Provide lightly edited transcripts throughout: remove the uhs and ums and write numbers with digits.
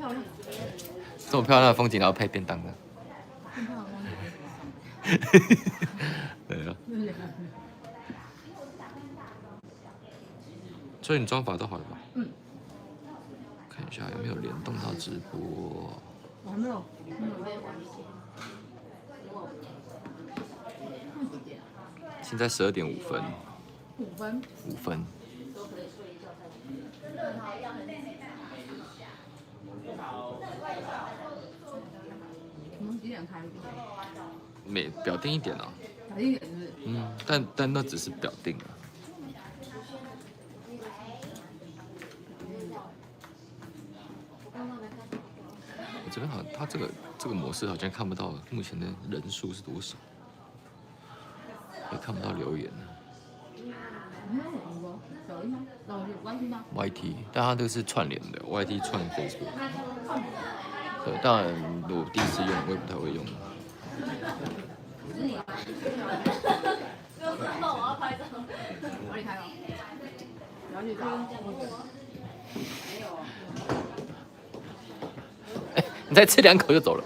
漂亮。這麼漂亮的風景，然後配便當的。對啊。所以你妝髮都好了吧？嗯。看一下有沒有聯動到直播。我還沒有。現在12點5分。五分。五分。我們幾點開？每表定一點啊。表定一點是不是？嗯，但那只是表定啊。我這邊好像，他這個模式好像看不到目前的人數是多少，也看不到留言。YT，但它這個是串聯的，YT 串 Facebook。對，當然我第一次用，我也不太會用。欸，你再吃兩口就走了。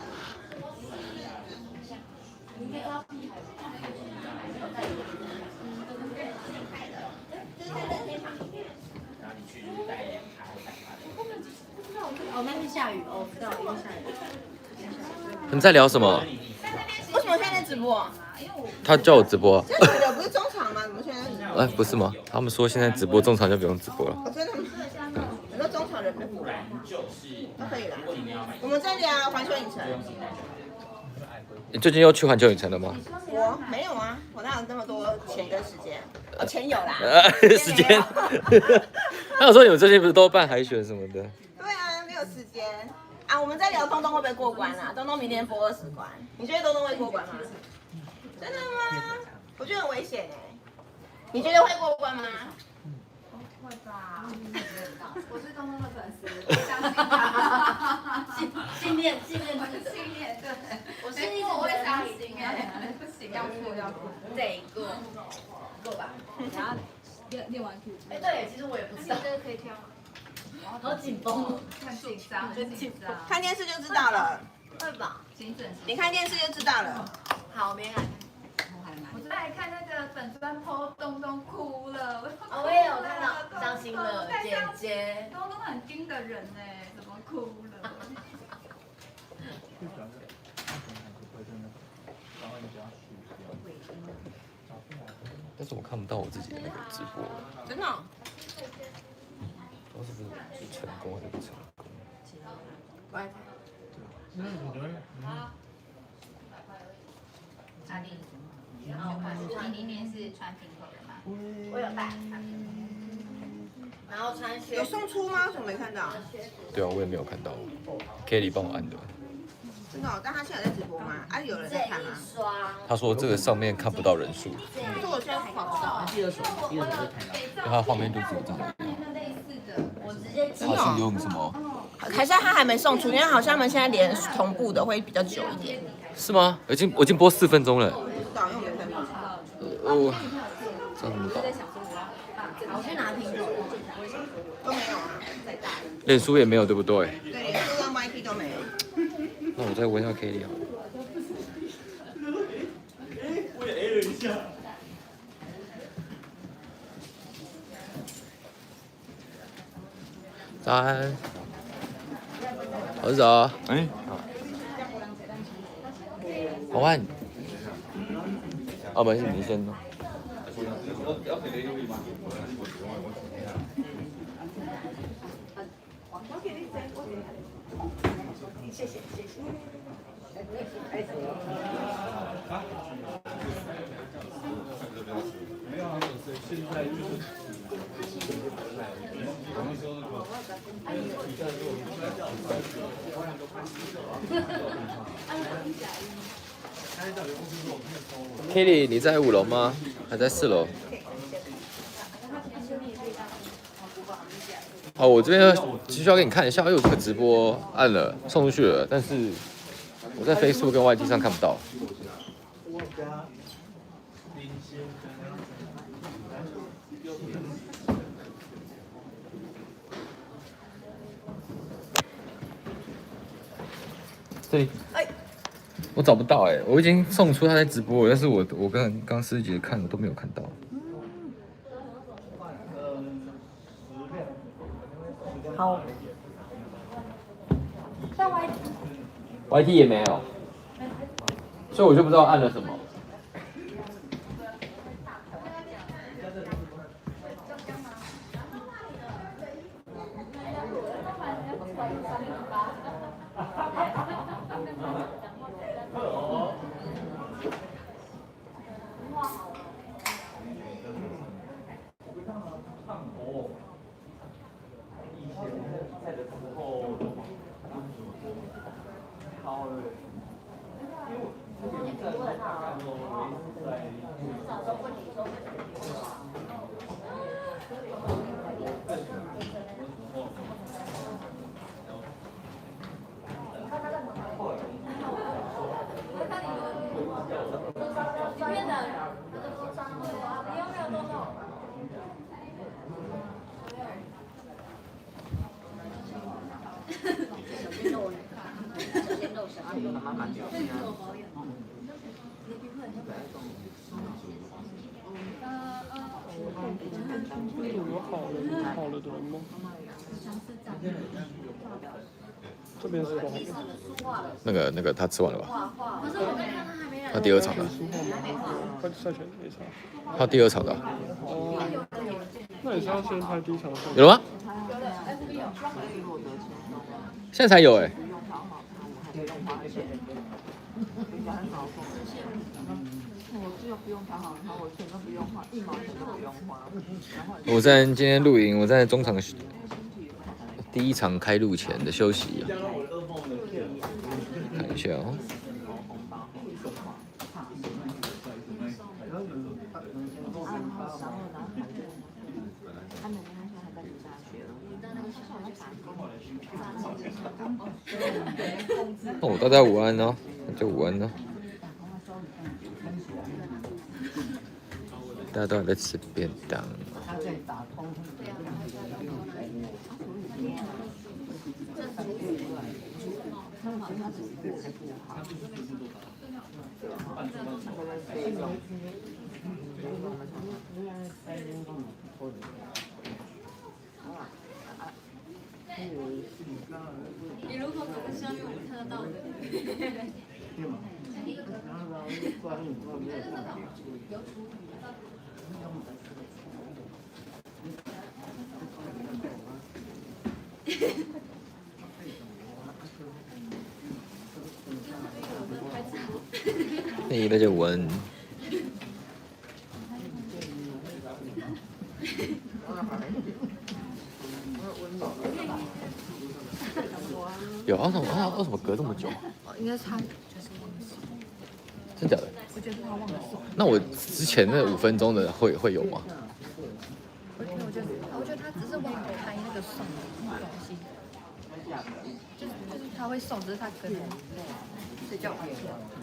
哦，那天下雨哦，知道，因為下雨。你在聊什麼？為什麼現在在直播？他叫我直播。真的不是中場嗎？怎麼現在在直播？哎，不是嗎？他們說現在直播中場就不用直播了。哦，真的嗎？很多中場人不都可以了。我們在聊環球影城。你最近又去環球影城了嗎？我沒有啊，我哪有那麼多錢跟時間？哦，錢有啦。時間。那我說你們最近不是都辦海選什麼的？對啊，沒有時間啊。我們在聊東東會不會過關啊？東東明天播20關，你覺得東東會過關嗎？真的嗎？我覺得很危險哎。你覺得會過關嗎？會吧。我是東東的粉絲，我相信他。信念，信念，信念，對。我是一直我會相信哎，不行，要過要過，得過，過吧。然後練練完 Q。哎，對，其實我也不知道。這個可以跳嗎？好緊繃，很緊張，很緊張。看電視就知道了。會吧？你看電視就知道了。好，沒來。我在看那個粉專 po 東東哭了，哦，我也有看到，傷心了，姐姐。東東很硬的人呢，怎麼哭了？但是我看不到我自己的那個直播。真的？不知道是不是成功還是不成功？阿麗，你明年是穿蘋果的嗎？我有帶。然後穿靴。有送出嗎？怎麼沒看到？對啊，我也沒有看到。Kelly 幫我按的。真的？但他現在在直播嗎？啊，有人在看嗎？他說這個上面看不到人數。這我現在看不到。第二手，第二手就看到。他畫面就只有這種。我直接。他是用什麼？還是他還沒送出？因為好像他們現在連同步的會比較久一點。是嗎？我已經播4分鐘了。不知道，因為我沒看到。哦，這怎麼搞？我去拿蘋果。都沒有啊。臉書也沒有，對不對？對，臉書跟 YT 都沒有。那我再問一下 Kelly 好了。我也 A 了一下。早安，好早。哎，好晚。哦，沒事，你先。謝謝謝謝。 Kelly，你在5樓嗎？還在4樓？好，我這邊需要給你看一下，因為我這個直播按了送出去了，但是我在 Facebook 跟 YT 上看不到。这里。哎我找不到哎，我已经送出他在直播了，但是我跟刚师姐看我都没有看到。好。 YT 也没有，所以我就不知道按了什么。有好了好了的人吗？这边是不好的。那个他吃完了吧？可是我刚看他还没来。他第二场的，快赛前没差。他第二场的，哦，那你是要先拍第一场的？有了吗？现在才有哎。我在今天录影，我在中场第一场开录前的休息，看一下哦。哦，大家午安哦，大家午安哦。大家都还在吃便当。你如果可不是因为我们看得到的。嘿，大家午安。有啊？什么啊？为什么隔这么久？应该是他就是忘了送。真假的？我觉得他忘了送。那我之前那5分钟的会有吗？我觉得他只是忘了开那个送的东西，就是他会送，只是他可能睡觉。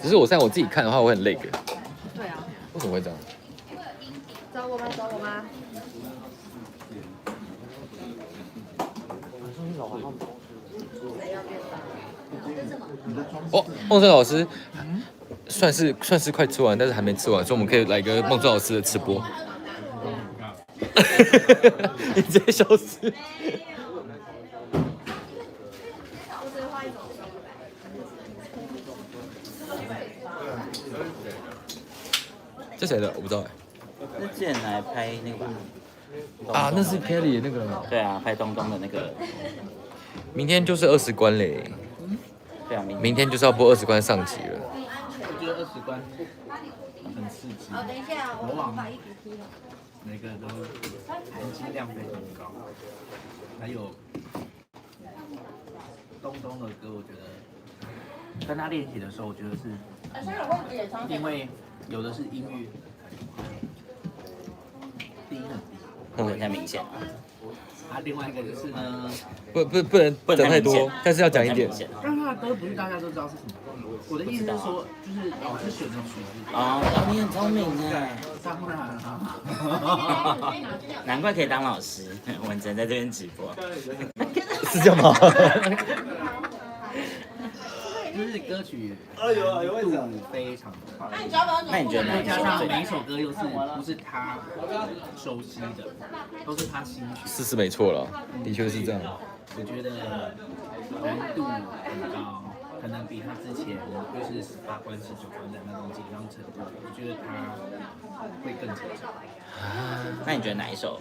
只是我现在我自己看的话，我很累个。对啊。为什么会这样？找我吗？找我吗？哦，孟胜老师算是快吃完，但是还没吃完，所以我们可以来一个孟胜老师的吃播。你直接消失。这谁的？我不知道哎。那之前来拍那个吧？啊，那是 Kelly 那个。对啊，拍东东的那个。明天就是20关嘞。对啊，明天就是要播20关上集了。我觉得20关很刺激。哦，等一下，我把衣服披了。每个都含金量非常高，还有东东的歌，我觉得跟他练习的时候，我觉得是，因为有的是音域低很低，不能太明显。啊，另外一个就是呢，不能讲太多，但是要讲一点。但他的歌不是大家都知道是什么。我的意思是说，就是老师选的曲子。哦，你很聪明哎。当然了。难怪可以当老师，我们只能在这边直播。是这样吗？就是曲难度非常的大。那你觉得哪再一首最难加上每一？首歌又是不是他熟悉的，都是他新曲，是没错了，的确是这样。我觉得难度很高，可能比他之前就是18关、19关的那种紧张程度，我觉得他会更紧张。那你觉得哪一首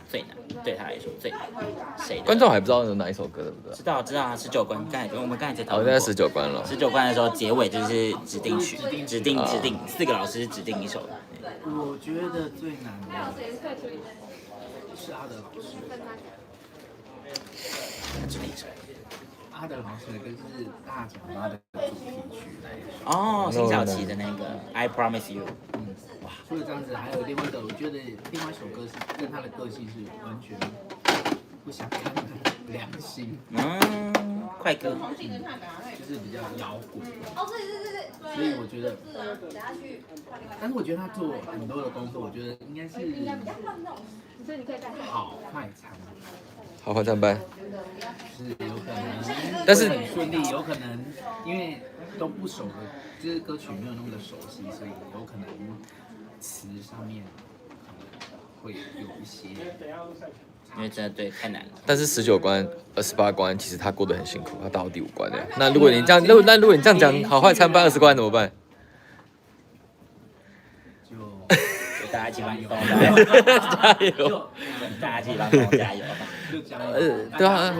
最难？对他来说最难？谁的？观众还不知道有哪一首歌，对不对？知道知道啊，十九关，刚才我们刚才在讨好，现在论过十九关了。十九关的时候，结尾就是指定曲，指定指定四个老师指定一首。我觉得最难的是阿德老师，指定一首。阿德老师的歌是大奖八的主题曲来说。哦，辛晓琪的那个《I Promise You》。嗯，除了这样子，还有另外一个，我觉得另外一首歌是跟他的个性是完全不相干的，《良心》。嗯，快歌。就是比较摇滚。哦，对对对对。所以我觉得，但是我觉得他做很多的工作，我觉得应该是好坏参半。好坏参半。是有可能，但是很顺利，有可能因为都不熟的，就是歌曲没有那么的熟悉，所以有可能词上面可能会有一些。因为真的对太难了。但是19关、28关，其实他过得很辛苦，他到第5关的。那如果你这样，那如果你这样讲，好坏参半，20关怎么办？就大家一起帮东加油！大家一起帮东加油！就加油！对啊。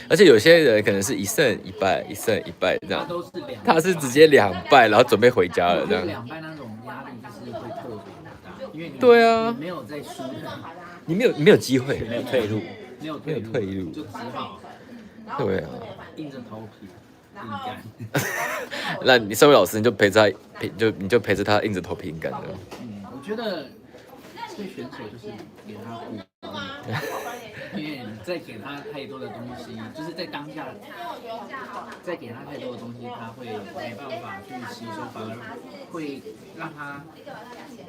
而且有些人可能是1胜1败，1胜1败这样，他是直接2败，然后准备回家了这样。 2败那种压力就是会特别大，因为对啊，你没有在输的，你没有机会，没有退路，没有退路，就只好对啊，硬着头皮硬干。那你身为老师，你就陪着他，你就陪着他硬着头皮硬干的。嗯，我觉得对选手就是给他鼓励，因为你再给他太多的东西，就是在当下再给他太多的东西，他会没办法去吸收，反而会让他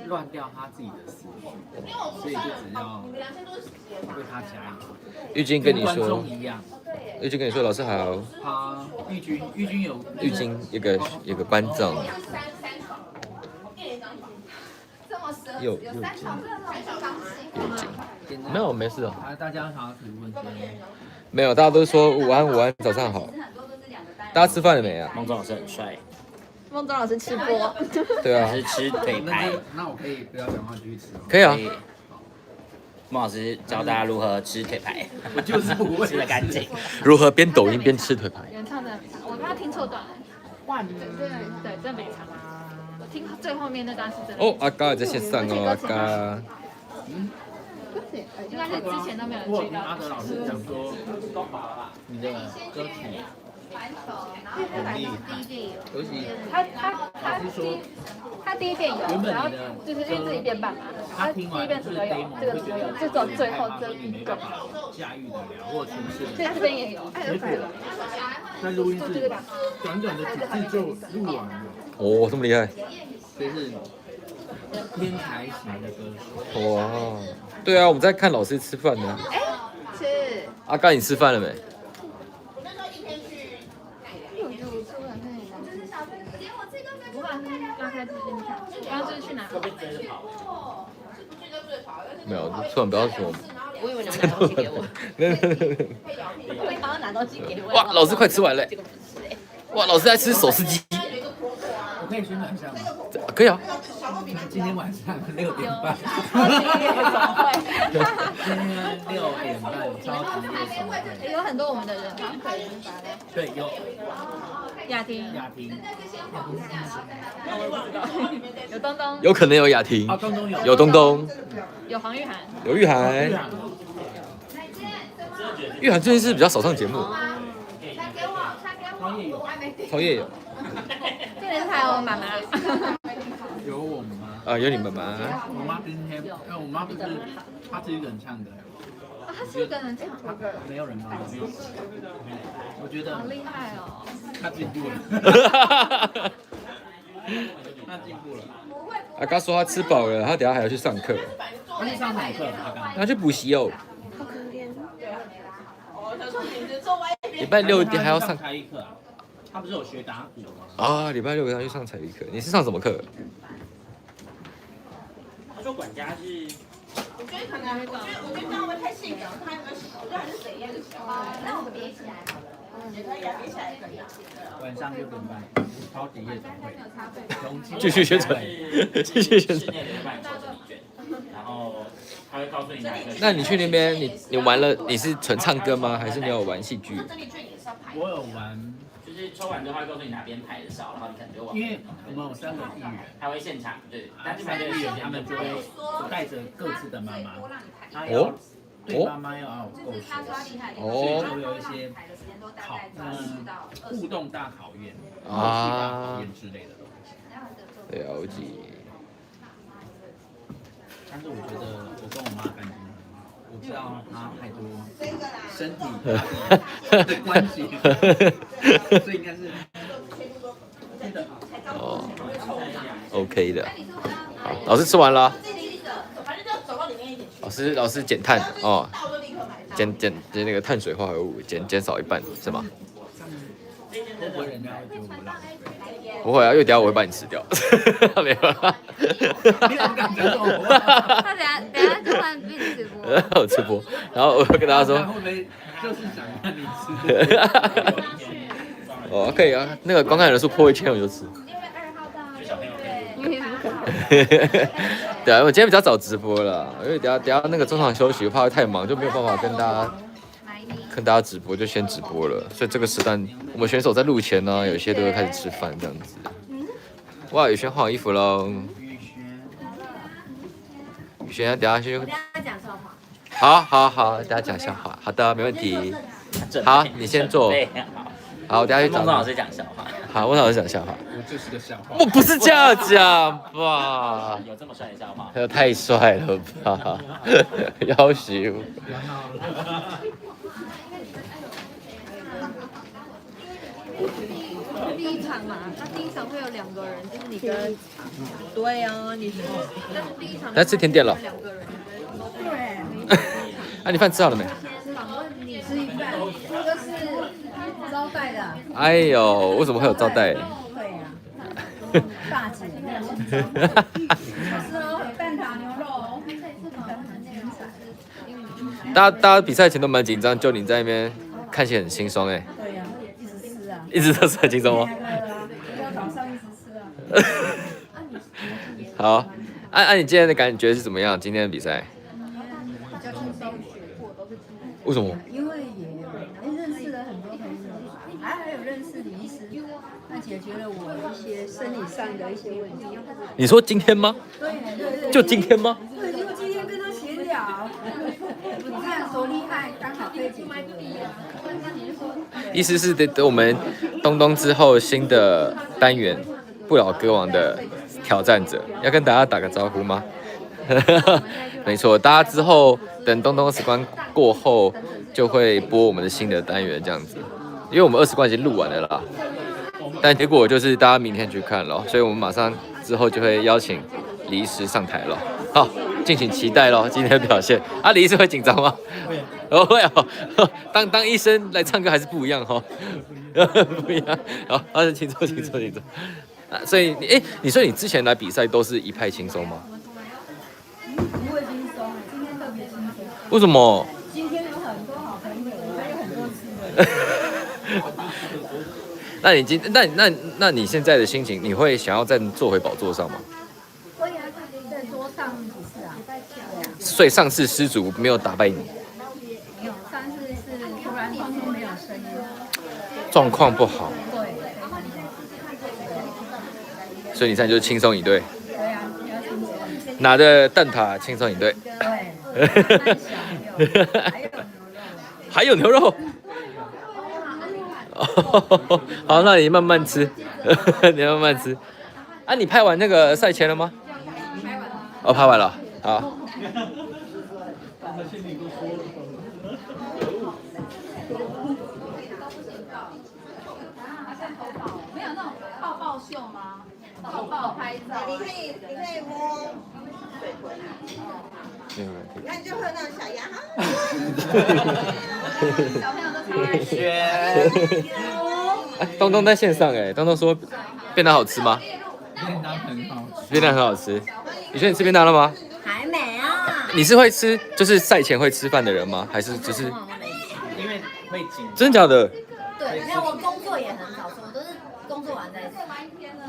乱掉他自己的思绪，所以就只要为他加油。玉君跟你说，观众一样。玉君跟你说，老师好。好，玉君，玉君有。玉君有个观众。有金，没有没事哦。大家好，提问。没有，大家都说午安午安，早上好。大家吃饭了没啊？孟宗老师很帅。孟宗老师吃播。对啊。是吃腿排。那我可以不要讲话继续吃吗？可以啊。孟老师教大家如何吃腿排。我就是不会吃得干净。如何边抖音边吃腿排？原唱的没唱，我刚刚听错段了。哇，对对对，真没唱。我听最后面那段是真的。哦，阿嘎也在线上哦，阿嘎。嗯。应该是之前都没有人。我听阿德老师讲说，你的歌曲很厉害，尤其他第一遍有，然后就是因为自己编版嘛，他第一遍主歌有，这个主歌有，就走最后这一个。驾驭得了或诠释。对，这边也有。结果在录音室短短的几字就录完了。哦，这么厉害！这是天才型的歌手。哇，对啊，我们在看老师吃饭呢。哎，吃。阿刚，你吃饭了没？没有，突然不要说。我以为你们拿东西给我。没有没有没有。我刚刚拿东西给我。哇，老师快吃完了。哇，老师在吃手撕鸡。我可以宣传一下吗？可以啊。今天晚上6点半。今天6点半，超级夜总会。有很多我们的人。对，有。雅婷。雅婷。有东东。有可能有雅婷。啊，东东有。有东东。有黄玉涵。有玉涵。玉涵最近是比较少上节目。超夜有。超夜有。这人还有妈妈。有我妈。啊，有你妈妈。我妈今天，哎，我妈不是，她是一个人唱的。啊，她是一个人唱。没有人帮她。我觉得。好厉害哦。她进步了。她进步了。阿刚说他吃饱了，他等下还要去上课。他去上什么课？阿刚。他去补习哦。好可怜。哦，他说你是做歪。礼拜六还要上才艺课啊？他不是有学打鼓吗？啊，礼拜六要去上才艺课。你是上什么课？他说管家是。我觉得可能，我觉得这样会不会太性感？他有没有？我觉得还是怎样就小。那我们别起来好了。也可以啊，别起来也可以啊。晚上6点半，超级夜总会。继续宣传，继续宣传。然后他会告诉你哪个。那你去那边，你玩了，你是纯唱歌吗？还是你有玩戏剧？我有玩，就是抽完之后他会告诉你哪边排的少，然后你可能就往。因为我们有3个艺人，他会现场对，但是3个艺人他们就会带着各自的妈妈，他要对妈妈要够熟悉，所以就会有一些考互动大考验、默契大考验之类的东西。了解。但是我觉得我跟我妈感情很好，我知道她太多身体的关系，所以应该是真的哦，OK 的。好，老师吃完了。老师减碳哦，减那个碳水化合物减少一半是吗？会不会人家会觉得我浪费？不会啊，因为等下我会把你吃掉。没有啦。他等下就换变直播。我直播，然后我会跟大家说。会不会就是想看你吃？哦，可以啊，那个观看人数破1000我就吃。对啊，我今天比较早直播了，因为等下那个中场休息，我怕会太忙，就没有办法跟大家直播，就先直播了。所以这个时段，我们选手在录前呢，有些都会开始吃饭这样子。哇，宇轩换好衣服喽。宇轩，等下去。讲笑话。好好好，大家讲笑话。好的，没问题。好，你先做。好，我等下去找孟老师讲笑话。好，孟老师讲笑话。我就是个笑话。我不是这样讲吧？有这么帅的笑话？他太帅了吧！要死！第一场嘛，他第一场会有2个人，就是你跟，对啊，你是，但是第一场来吃甜点了。2个人。对。啊，你饭吃好了没？吃一半，这个是招待的。哎呦，为什么会有招待？对呀，大姐。是哦，蛋挞牛肉哦。大家比赛前都蛮紧张，就你在那边看起来很轻松哎。对呀，一直吃啊。一直都是很轻松吗？对啊，早上一直吃啊。好，按你今天的感觉是怎么样？今天的比赛？比较轻松。为什么？因为也认识了很多朋友，还有认识李医师，那解决了我一些生理上的一些问题。你说今天吗？对对对。就今天吗？对，就今天跟他闲聊，你看多厉害，刚好可以解决。意思是等我们东东之后新的单元不老歌王的挑战者，要跟大家打个招呼吗？没错，大家之后等东东20关过后，就会播我们的新的单元这样子，因为我们20关已经录完了啦。但结果就是大家明天去看了，所以我们马上之后就会邀请李医师上台了。好，敬请期待咯，今天的表现。啊，李医师会紧张吗？会，哦会哦。当医生来唱歌还是不一样哦，不一样。好，好，请坐，请坐，请坐。啊，所以你，你说你之前来比赛都是一派轻松吗？不会轻松，今天特别轻松。为什么？今天有很多好朋友，还有很多吃的。那你今那那你现在的心情，你会想要再坐回宝座上吗？会啊，再多上几次啊。所以上次失足没有打败你。没有，上次是突然放松没有声音。状况不好。对。所以你现在就轻松以对。对啊，要轻松。拿着蛋挞轻松以对。对。还有牛肉。还有牛肉。好，那你慢慢吃，你慢慢吃。啊，你拍完那个赛前了吗？拍完了。哦，拍完了。好。没有那种抱抱秀吗？抱抱拍照。你可以摸水豚。你看就会那种小鸭哈。小朋友都超轩，哎，东东在线上哎，东东说便当好吃吗？便当很好吃。便当很好吃。宇轩，你吃便当了吗？还没啊。你是会吃，就是赛前会吃饭的人吗？还是只是因为会紧真假的？对，没有，我工作也很少吃，我都是工作完再吃。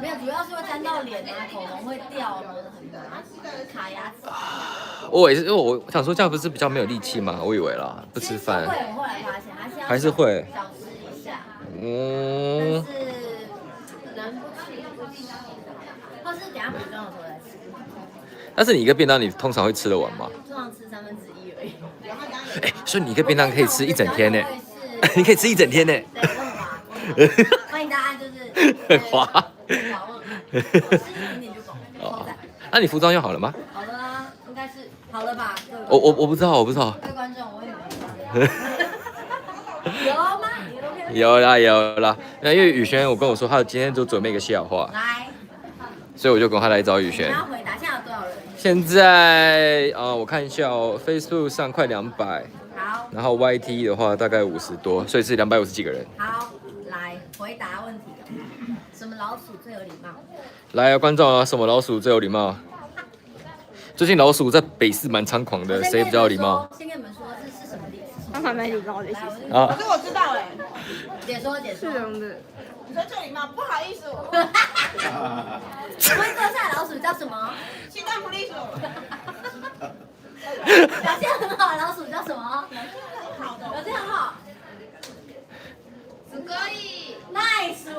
没有，主要是会沾到脸啊，口红会掉，然后很麻烦，卡牙齿。我也是，因为我想说这样不是比较没有力气吗？我以为啦，不吃饭会，我后来发现还是要还是会少吃一下，嗯但，是能不吃就不吃，或是等下补妆的时候再吃，但是你一个便当你通常会吃得完吗？通常吃1/3而已。哎，所以你一个便当可以吃一整天呢，我你可以吃一整天呢。对，我很滑，欢迎大家就是很滑很滑，我吃一点点就饱，超赞。那你服装用好了吗？好了啦，应该是好了吧？各位我不知道，我不知道。各位观众，我也没有吗？你有啦有啦，那因为宇轩，我跟我说他今天就准备一个笑话，来，所以我就跟他来找宇你轩。要回答，现在有多少人？现在啊，我看一下哦，Facebook 上快200，好，然后 YT 的话大概50多，所以是250几个人。好，来回答问题。什么老鼠最有礼貌？来啊，观众啊，什么老鼠最有礼貌？最近老鼠在北市蛮猖狂的，谁比较有礼貌？先跟你们说这是什么例子？他还蛮礼貌的，其实。啊可是我知道哎，解说解说。是容的。你说最礼貌，不好意思，我。会坐下的老鼠叫什么？鸡蛋不利索。表现很好的老鼠叫什么？表现很好。可以。耐鼠。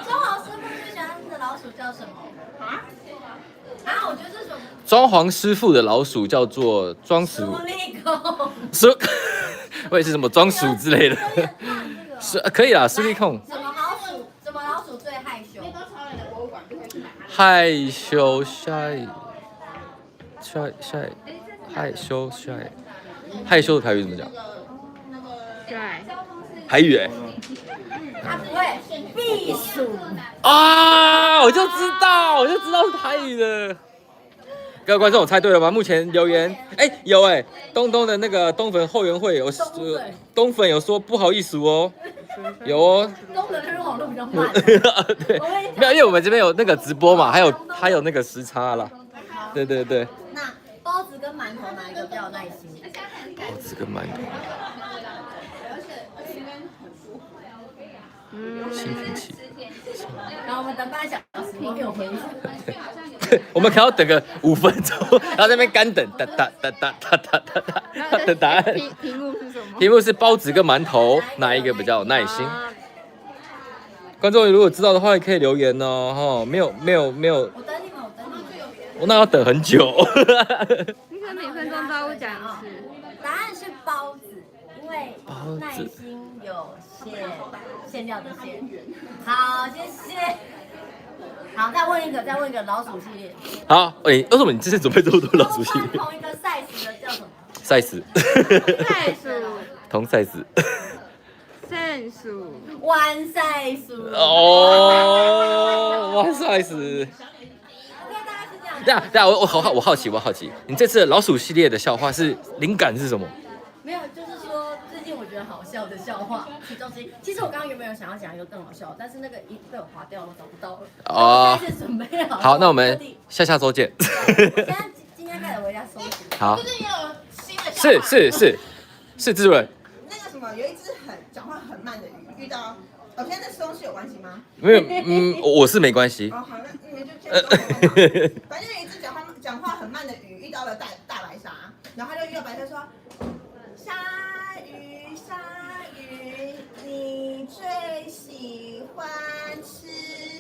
装潢师傅最喜欢的老鼠叫什么？啊？啊，我觉得这种。装潢师傅的老鼠叫做装鼠。力控。鼠，我也是什么装鼠之类的。是可以啦，苏力控。什么老鼠？什么老鼠最害羞？害羞 shy shy shy 害羞 shy 害羞的台语怎么讲？对。台语哎。他不会避暑。啊！我就知道，我就知道是台语的。各位观众，我猜对了吗？目前留言，哎，有哎，东东的那个东粉后援会有，东粉有说不好意思哦，有哦。东粉是网络比较慢。对，没有，因为我们这边有那个直播嘛，还有那个时差啦。对对对。那包子跟馒头哪一个比较有耐心？包子跟馒头。心平气。然后我们等半小时，我给我回一下。我们可要等个5分钟，然后在那边干等，哒哒哒哒哒哒哒哒，等答案。题目是什么？题目是包子跟馒头哪一个比较有耐心？观众如果知道的话，也可以留言哦。哈，没有没有没有。我等你们，我等你们。我那要等很久。你可能每分钟都要讲一次。答案是包子，因为耐心有限，限料的限。好，谢谢。好，再问一个，再问一个老鼠系列。好，哎，为什么你这次准备这么多老鼠系列？同一个 size 的叫什么？size。 size。同 size。胜鼠。弯 size。哦，弯 size。对啊，对啊，我好奇，我好奇，你这次老鼠系列的笑话是灵感是什么？没有，就是说最近我觉得好笑的笑话，其中之一。其实我刚刚原本有想要讲一个更好笑，但是那个一被我划掉了，我找不到了。哦，下次准备好。好，那我们下下周见。我现在今天开始回家收拾。好。最近也有新的笑话。是是是是，制作人。那个什么，有一只很讲话很慢的鱼，遇到，哦，现在这东西有关系吗？没有，嗯，我是没关系。哦，好，那你们就先说。反正有一只讲话很慢的鱼遇到了大白鲨，然后他就遇到白鲨说：“鲨鱼，鲨鱼，你最喜欢吃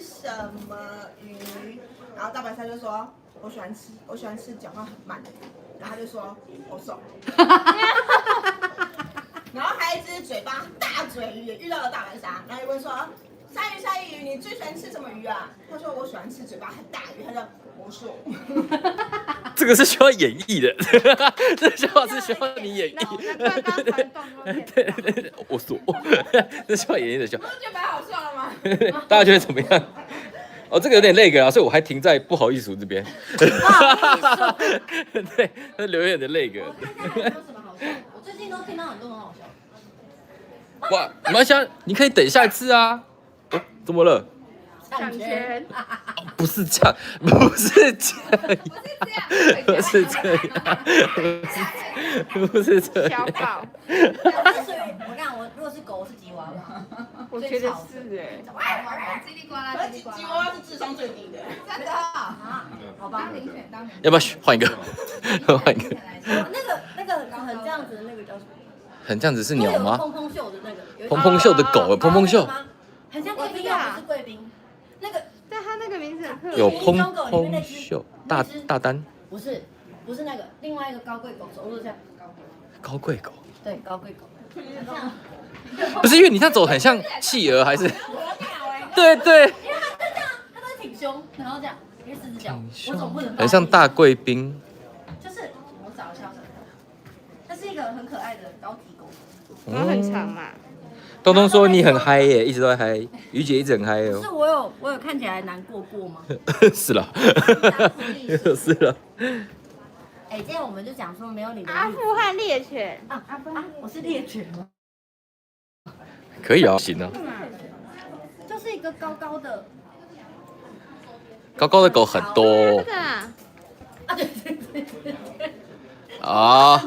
什么鱼？”然后大白鲨就说：“我喜欢吃讲话很慢的鱼。”然后他就说：“我瘦。”然后还有一只嘴巴大嘴鱼也遇到了大白鲨，然后又问说：“鲨鱼，鲨鱼，你最喜欢吃什么鱼啊？”他说：“我喜欢吃嘴巴很大鱼。”他说：“我说。”这个是需要演绎的，这个笑话是需要你演绎。对对对，我说，这需要演绎的笑。不是觉得蛮好笑的吗？大家觉得怎么样？哦，这个有点累个啊，所以我还停在不好意思这边。不好意思。对，那留言的累个。我看看还有什么好笑。我最近都听到很多很好笑的。哇，没关系啊，你可以等下一次啊。哦，怎么了？抢钱，不是这样，不是这样，不是这样，不是这样。小宝，我是属于我跟你讲，我如果是狗，我是吉娃娃。我觉得是哎，叽里呱啦，可是吉吉娃娃是智商最低的。真的。啊，好吧。要不要换一个？换一个。那个很这样子的那个叫什么？很这样子是鸟吗？蓬蓬袖的那个。蓬蓬袖的狗，蓬蓬袖。很像贵宾啊，不是贵宾。那个，但他那个名字很特别。有蓬蓬袖，大大丹。不是，不是那个，另外一个高贵狗，走路这样。高贵狗。对，高贵狗。不是因为你这样走很像企鹅还是？对对。因为他就这样，他都挺胸，然后这样，因为四只脚，我总不能。很像大贵宾。就是我找一下，它是一个很可爱的高体狗。然后很长嘛。东东说你很嗨耶，一直都在嗨。于姐一直很嗨哦。是我有看起来难过过吗？是了，是了。哎，今天我们就讲说没有你的阿富汗猎犬啊啊！我是猎犬吗？可以啊，行啊。就是一个高高的，高高的狗很多。啊，对对对对对。啊。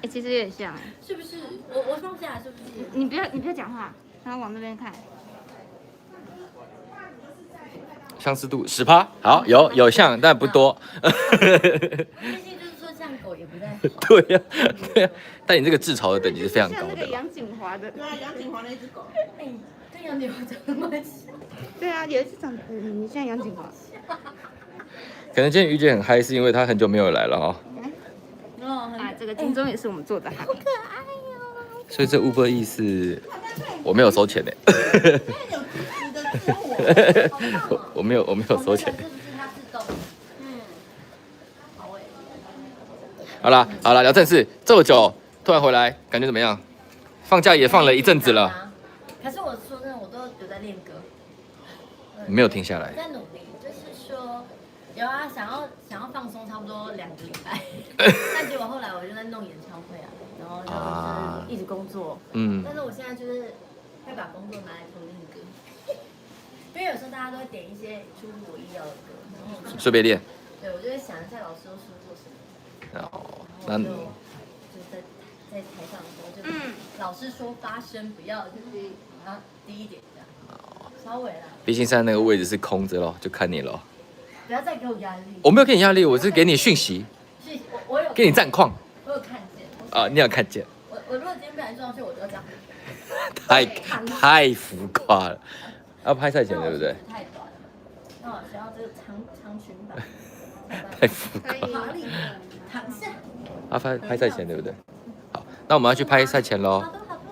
哎，其实有点像，是不是？我放下来是不是？你不要讲话，然后往那边看。相似度10%，好，有像，但不多。毕竟就是说像狗也不太好。对呀，对呀，但你这个自嘲的等级是非常高的。像那个杨锦华的。对啊，杨锦华那只狗。哎，跟杨锦华长得蛮像。对啊，有一次长得你像杨锦华。可能今天于姐很嗨，是因为她很久没有来了哦。啊，这个金钟也是我们做的，好可爱哟！所以这 Uber E 是我没有收钱的。我没有收钱。好啦好啦，聊正事。这么久突然回来，感觉怎么样？放假也放了一阵子了。可是我说真的，我都有在练歌，没有停下来。在努力，就是说。有啊，想要放松，差不多2个礼拜，但结果后来我就在弄演唱会啊，然后就是一直工作，嗯，但是我现在就是会把工作拿来偷练歌，因为有时候大家都会点一些出乎我意料的歌，然后顺便练，对，我就会想一下老师都说过什么，哦，然后就在台上的时候就，老师说发声不要就是啊低一点这样，稍微啦，毕竟现在那个位置是空着咯，就看你咯。不要再给我压力。我没有给你压力，我是给你讯息。讯息，我有给你战况。我有看见。啊，你有看见。我如果今天不小心撞上去，我就要这样。太浮夸了，要拍赛前对不对？太短了，那我需要这个长长裙版。太浮夸。躺下。要拍赛前对不对？好，那我们要去拍赛前喽。好的好的。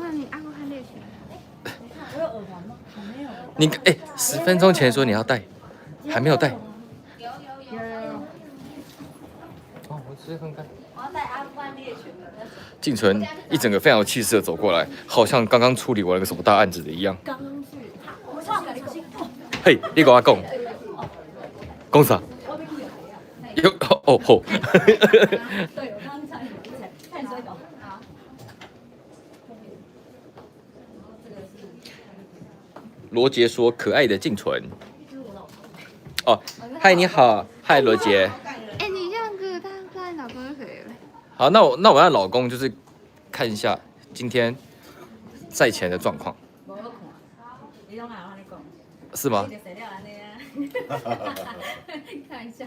哇，你阿富汗猎犬。哎，你看我有耳环吗？我没有。你哎，10分钟前说你要戴。还没有带。有。哦，我直接分开。我要带阿富汗猎犬的。静纯一整个非常有气势的走过来，好像刚刚处理完了个什么大案子的一样。刚刚是，我小心。嘿，你跟我讲，讲啥？有哦吼。对，我刚刚差点差点摔倒。好。罗杰说：“可爱的静纯。”哦，嗨，你好，嗨，罗杰。哎，你这样子，他老公是谁？好，那我让老公就是看一下今天赛前的状况。是吗？看一下。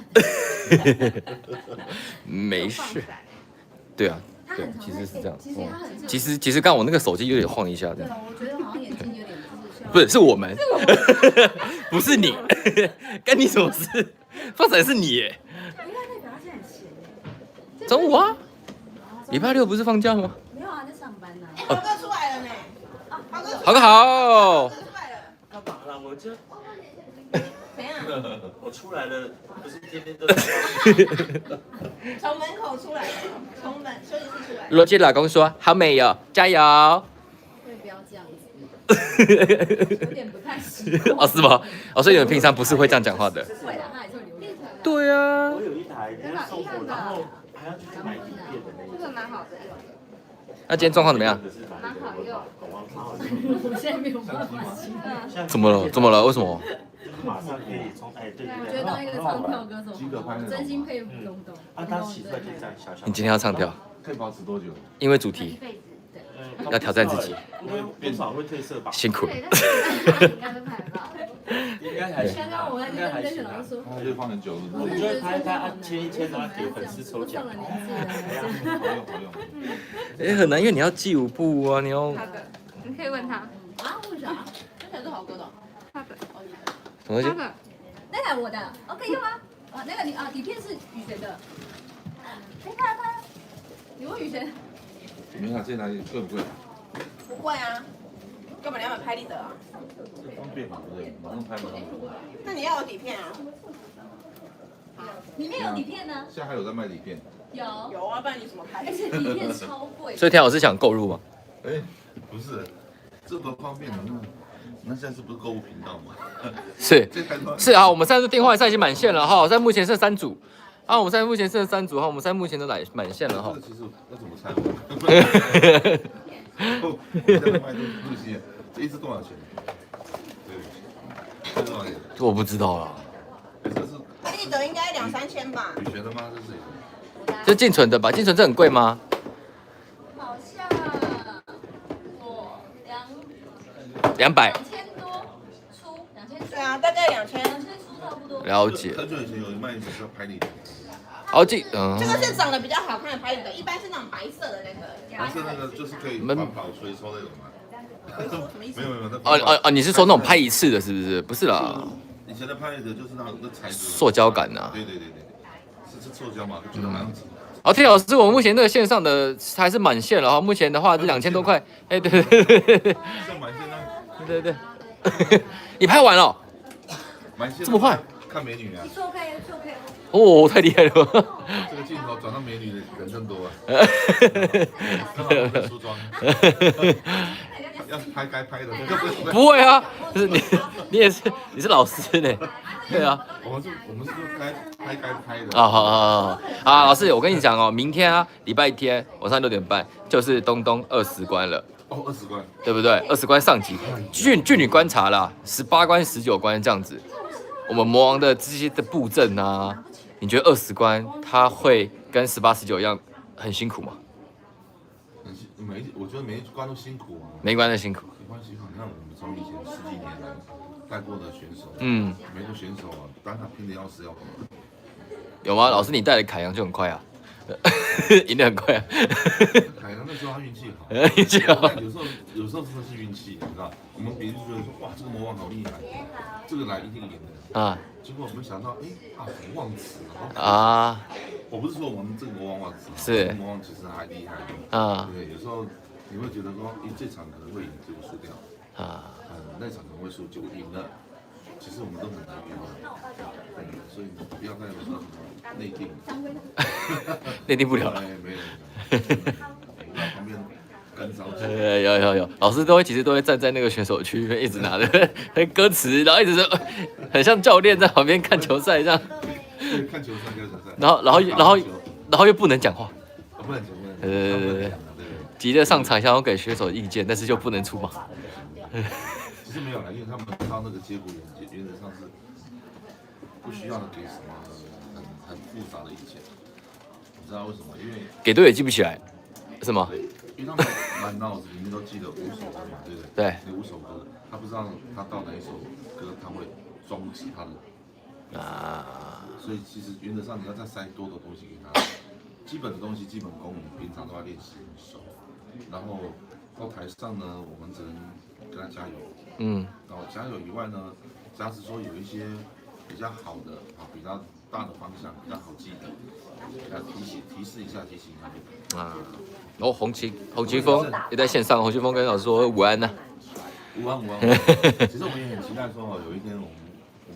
没事。对啊，对，其实是这样。其实其实刚我那个手机有点晃一下，这样。我觉得好像眼睛有点。不是，是我们，不是你，干你什么事？放闪是你耶。中午啊，礼拜六不是放假吗？没有啊，在上班呢。哎，豪哥出来了呢。豪哥好。出来了。干嘛啦？我这。怎样？我出来了，不是天天都在。从门口出来的，从门休息室出来。罗杰老公说：“好美哟，加油。”会不要这样子。有点不太习惯。哦，是吗？哦，所以你们平常不是会这样讲话的？会的，他还是会留言。对啊。我有一台，人家送我，然后还要去买影片的那一种。蛮好的，那今天状况怎么样？蛮好用。我现在没有办法形容。怎么了？怎么了？为什么？马上可以从哎对对我觉得当一个唱跳歌手，真心佩服东东。啊，他洗出来就这样小小。你今天要唱跳？可以保持多久？因为主题要挑战自己。变少会褪色吧？辛苦了。应该还行。刚刚我在跟跟老师说，他就放很久了。我们就会拍拍啊，签一签，然后给粉丝抽奖。好用好用。哎，很难，因为你要记舞步啊，你要。好的，你可以问他。啊？为啥？这才是好歌的。他的。什么东西？那台我的，OK 用啊。啊，那个你啊，底片是雨璇的。哎，快快，你问雨璇。没有，这台贵不贵？不贵啊，干嘛你要买拍立得啊？方便嘛，对不对？马上拍马上。那你要有底片啊？里面有底片呢。现在还有在卖底片？有。有啊，不然你怎么拍？而且底片超贵。所以田老师想购入吗？哎，不是，这多方便啊！那现在是不是购物频道吗？是是啊，我们上次电话赛已经满线了哈，在目前剩3组。啊，我们现在目前剩3组哈，我们现在目前都来满线了哈。这个其实要怎么拆？我现在卖东西，这一支多少钱？对，这多少钱？我不知道啊。这是立得应该2、3千吧？你学的吗？这是？这进存的吧？进存这很贵吗？好像我200。 2000多出，2000。对啊，大概2000。 2000出差不多。了解。很久以前有卖一种叫拍立得。好记，嗯。这个是长得比较好看的拍立得，一般是那种白色的那个。白色那个就是可以环保回收那种吗？没有没有，哦哦哦，你是说那种拍一次的，是不是？不是啦。以前的拍立得就是那那材质。塑胶感呐。对对对对，是塑胶嘛？就觉得蛮。好，田老师，我们目前这个线上的还是满线了哈。目前的话是2000多块，哎，对对对对。满线啊！对对对。你拍完了？满线。这么快？看美女啊！错开错开。哦，太厉害了！这个镜头转到美女的人更多啊。梳妆。要拍该拍的。不会啊，就是你也是你是老师呢，对啊。我们是该拍该拍的。啊好好好啊，老师，我跟你讲哦，明天啊，礼拜天晚上6点半就是东东20关了。哦，20关，对不对？20关上集，据你观察啦，18关、19关这样子，我们魔王的这些的布阵啊，你觉得20关他会跟18、19一样很辛苦吗？我觉得每一关都辛苦啊，每一关都辛苦。没关系，你看我们从以前10几年来带过的选手，嗯，每个选手啊，当他拼的要死要活。有吗？老师，你带的凯阳就很快啊，赢得很快啊。凯阳那时候他运气好，运气好。有时候真的是运气，你知道？我们别人就觉得说，哇，这个魔王好厉害，这个来一定赢的啊。结果没想到，哎，啊，忘词啊。我不是说我们这个魔王忘词，是魔王其实还厉害啊。对，有时候你会觉得说，哎，这场可能会赢，结果输掉啊。那场可能会输，结果赢了。其实我们都很难预料，所以不要再说什么内定，内定不了了。没有，旁边干着急。有，老师都会其实都会站在那个选手区一直拿着歌词，然后一直说，很像教练在旁边看球赛这样。对，看球赛，看球赛。然后又不能讲话。不能讲，不能讲。对。急着上场想要给选手意见，但是就不能出马。其实没有啦，因为他们到那个节骨眼，原则上是不需要给什么很复杂的意见，你知道为什么？因为给队也记不起来，是吗？对，因为他们满脑子里面都记得5首歌嘛，对不对？对，那5首歌，他不知道他到哪一首歌他会终止他的啊，所以其实原则上你要再塞多的东西给他，基本的东西、基本功我们平常都要练习很熟，然后到台上呢，我们只能跟他加油。嗯，然后加油以外呢，假使说有一些比较好的啊，比较大的方向比较好记的，给他提示一下，提醒他。啊，然后洪奇峰也在线上，洪奇峰跟老师说午安呢。午安午安。其实我们也很期待说哦，有一天我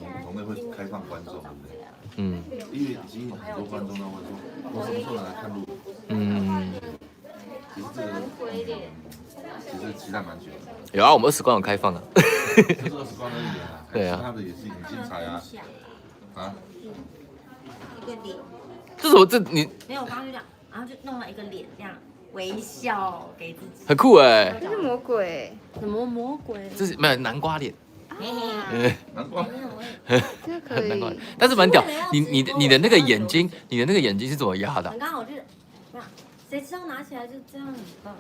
们同类会开放观众，对不对？嗯。因为已经很多观众都会说，我什么时候来看录？嗯。其实这个，其实期待蛮久的。有啊，我们20关有开放啊。这是20关而已啊。对啊。其他的也是很精彩啊。啊。一个零。这什么？这你？没有，我刚刚就讲然后就弄了一个脸这样微笑给自己。很酷哎。这是魔鬼。什么魔鬼？这是没有南瓜脸。南瓜。这可以。南瓜，但是蛮屌。你的那个眼睛，你的那个眼睛是怎么压的？很刚好就是，那谁知道拿起来就这样很棒。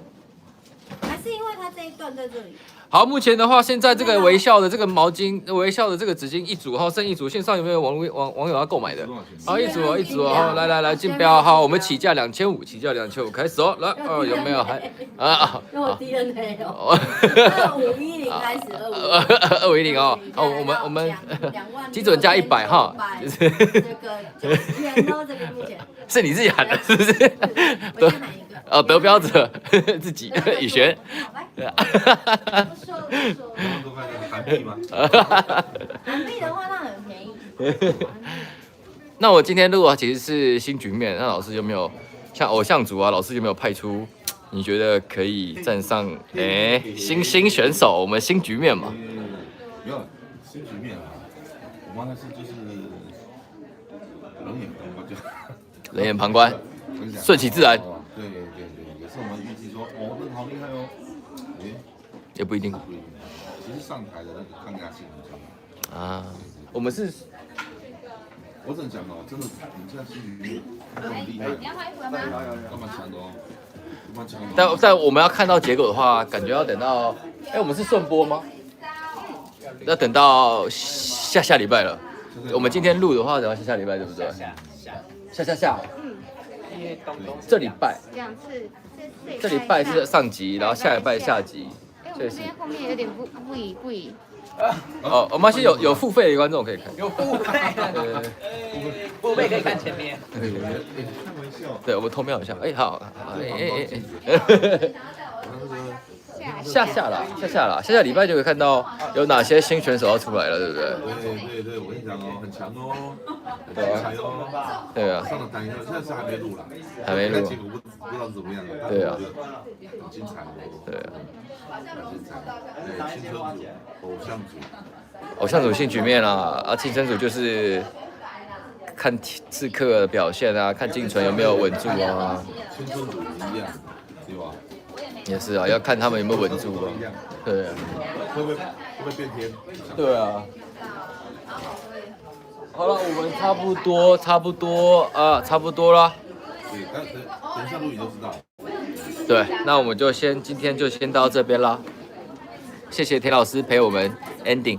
还是因为它这一段在这里。好，目前的话，现在这个微笑的这个毛巾，微笑的这个纸巾一组哈，剩一组，线上有没有网友要购买的？好，一组哦，一组哦，来来来，竞标哈，我们起价2500，起价2500，开始哦，来哦，有没有还啊？那我 DNA 哦，2510开始，2510哦，哦，我们基准价100哈，这个90元哦，这个目前是你自己喊的，是不是？我先喊一个。哦，得标者自己宇璇。不说不说。韩币吗？韩币的话，那很便宜。那我今天录的其实是新局面，那老师有没有像偶像组啊？老师有没有派出？你觉得可以站上哎新选手？我们新局面嘛？没有新局面啊，我刚才是就是冷眼旁观，就冷眼旁观，顺其自然。对对对，也是我们预计说，哦，那个好厉害哦，哎，也不一定。不一定。其实上台的那个抗压性很强啊。我们是，我只能讲哦，真的，你们现在新局面很厉害，干嘛强的哦？蛮强的。但我们要看到结果的话，感觉要等到，哎，我们是顺播吗？要等到下下礼拜了。我们今天录的话，等到下下礼拜，对不对？下下下下。这礼拜两次，这礼拜是上集，然后下礼拜下集。哎，我们这边后面有点不宜。哦，我们是有付费的观众可以看。有付费的，付费可以看前面。对，我们偷瞄一下。哎，好，哎哎哎。下下啦，下下啦，下下礼拜就会看到有哪些新选手要出来了，对不对？对对对，我跟你讲哦，很强哦，很精彩哦。对啊。上了台现在是还没录啦，还没录。结果不知道是怎么样的。对啊。很精彩哦。对啊。很精彩。对，青春组、偶像组。偶像组新局面啦，啊，青春组就是看刺客的表现啊，看进存有没有稳住啊。青春组一样，对吧？也是啊，要看他们有没有稳住啊。对啊。会不会变天？对啊。好了，我们差不多，差不多啊，差不多了。对，但等一下录影就知道。对，那我们就先今天就先到这边啦。谢谢田老师陪我们 ending。